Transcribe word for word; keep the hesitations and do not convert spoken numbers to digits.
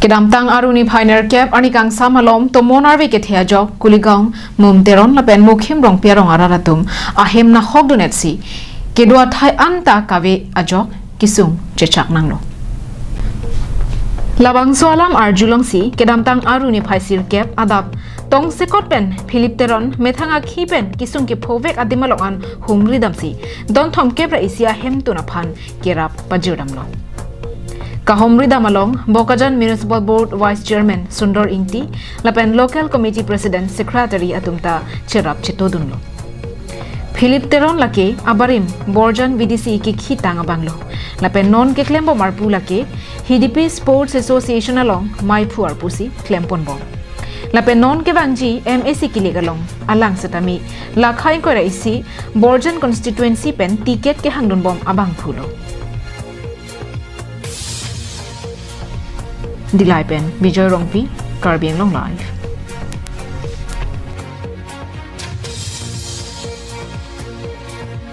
Kedamtang arni phai nerkep arni kangsam alom tomon arve kethe ajok Kuligaon, Mum Teron lapen Mukhim Rongpi arong arat atum ahem nahok dun-etsi kedo athai anta kave ajok kesung chechak nanglo. Labangso alam arjulongsi kedamtang arni phai sirkep adap tongsekot pen Philip Teron methang akhi pen kesung kephovek adim along an humri damsi don thomkep ra isi ahemtun aphan kerap pajirdamlo. Kahumri dam along Bokajan Municipal Board Vice Chairman Sundor Ingti lapen Local Committee President, Secretary atum ta cherap chetodunlo. Philip Teron lake abarim Borjan V D C kekhitang abanglo. Lapen non keklembom arpu lake Hidipi Sports Association along maiphu arpusi klemponbom. Lapen non kevangji M A C kilik along alang setame lakha ingkoi ra isi Borjan constituency pen ticket kehangdunbom abangphulo. Dillai pen Bijoy Rongpi, Karbi Anglong Live.